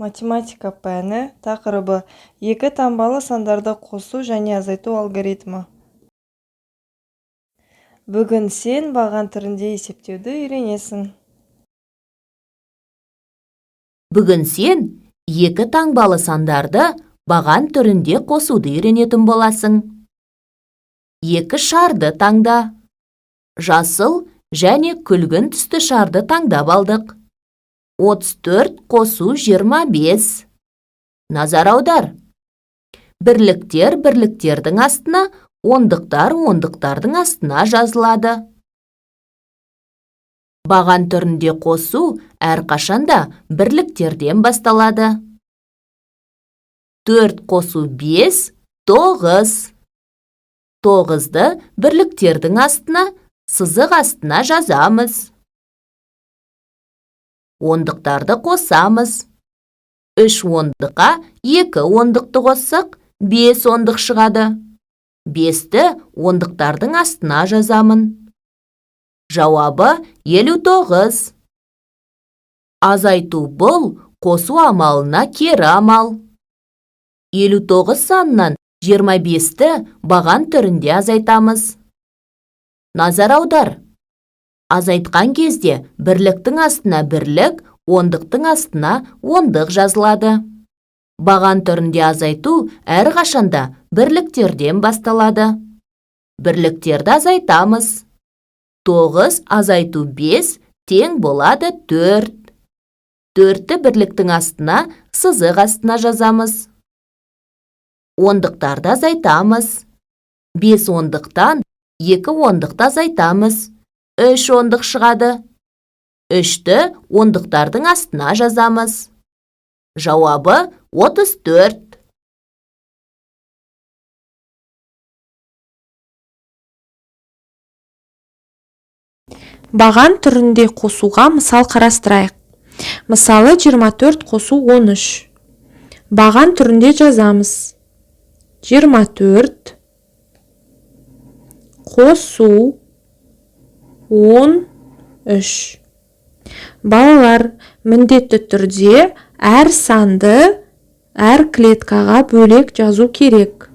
Математика пәні, тақырыбы: екі таңбалы сандарды қосу және азайту алгоритмі. Бүгін сен баған түрінде есептеуді үйренесің. Бүгін сен екі таңбалы сандарды баған түрінде қосуды үйренетін боласың. Екі шарды таңда. Жасыл және күлгін түсті шарды таңдап алдық. 34 қосу 25. Назар аудар. Бірліктер бірліктердің астына, ондықтар ондықтардың астына жазылады. Баған түрінде қосу әрқашанда бірліктерден басталады. 4 қосу 5, 9. 9-ды бірліктердің астына, сызық астына жазамыз. Ондықтарды қосамыз. 3 ондыққа 2 ондықты қоссақ, 5 ондық шығады. 5-ті ондықтардың астына жазамын. Жауабы 59. Азайту бұл қосу амалына кері амал. 59 санынан 25-ті баған түрінде азайтамыз. Назар аудар. Азайтқан кезде бірліктің астына бірлік, ондықтың астына ондық жазылады. Баған түрінде азайту әрқашанда бірліктерден басталады. Бірліктерді азайтамыз. 9 азайту 5 тең болады 4. 4-ті бірліктің астына, сызық астына жазамыз. Ондықтарды азайтамыз. 5 ондықтан 2 ондықты азайтамыз. 3 ондық шығады. 3-ті ондықтардың астына жазамыз. Жауабы 34. Баған түрінде қосуға мысал қарастырайық. Мысалы, 24 қосу 13. Баған түрінде жазамыз. 24 қосу 13. Балалар, міндетті түрде әр санды әр клеткаға бөлек жазу керек.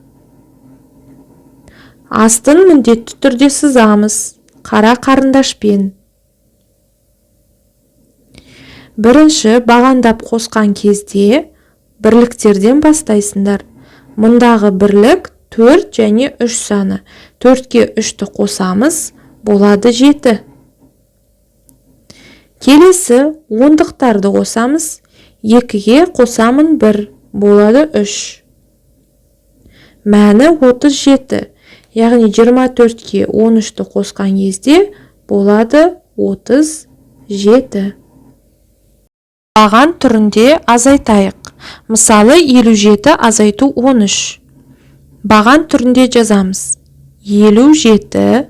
Астын міндетті түрде сызамыз қара қарындашпен. Бірінші бағандап қосқан кезде бірліктерден бастайсыңдар. Мұндағы бірлік 4 және 3 саны. 4-ке 3-ті қосамыз, болады 7. Келесі ондықтарды қосамыз. 2-ге қосамын 1, болады 3. Мәні 37. Яғни 24-ке 13-ті қосқан кезде болады 37. Баған түрінде азайтайық. Мысалы, 57 азайту 13. Баған түрінде жазамыз. 57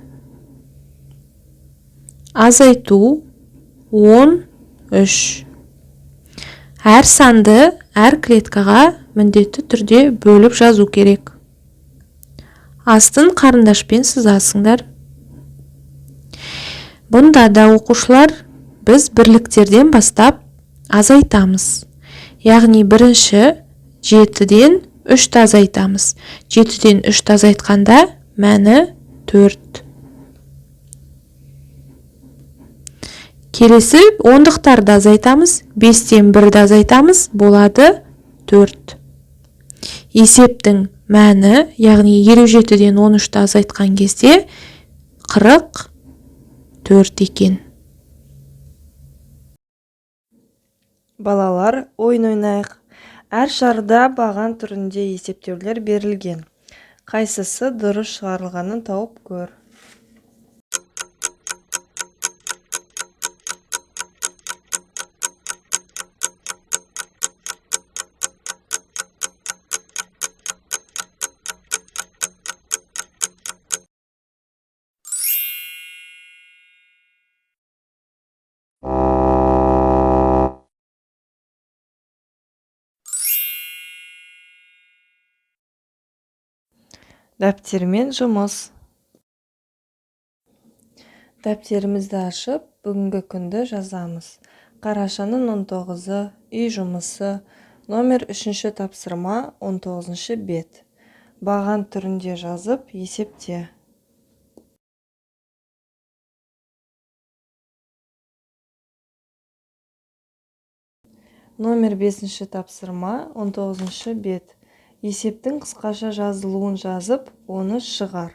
азайту 13. Әр санды әр клеткаға міндетті түрде бөліп жазу керек. Астын қарындашпен сызасыңдар. Бұнда да оқушылар біз бірліктерден бастап азайтамыз. Яғни бірінші 7-ден 3-ті азайтамыз. 7-ден 3-ті азайтқанда мәні 4. Келесі ондықтарды азайтамыз. 5-тен 1-ді азайтамыз, болады 4. Есептің мәні, яғни 57-ден 13-ті азайтқан кезде 44 екен. Балалар, ойын ойнайық. Әр шарда баған түрінде есептеулер берілген. Қайсысы дұрыс шығарылғанын тауып көр. Дәптермен жұмыс. Дәптерімізді ашып, бүгінгі күнді жазамыз. Қарашаның 19-ы, үй жұмысы, Номер 3-ші тапсырма, 19-шы бет. Баған түрінде жазып, есепте. Номер 5-ші тапсырма, 19-шы бет. Есептің қысқаша жазылуын жазып, оны шығар.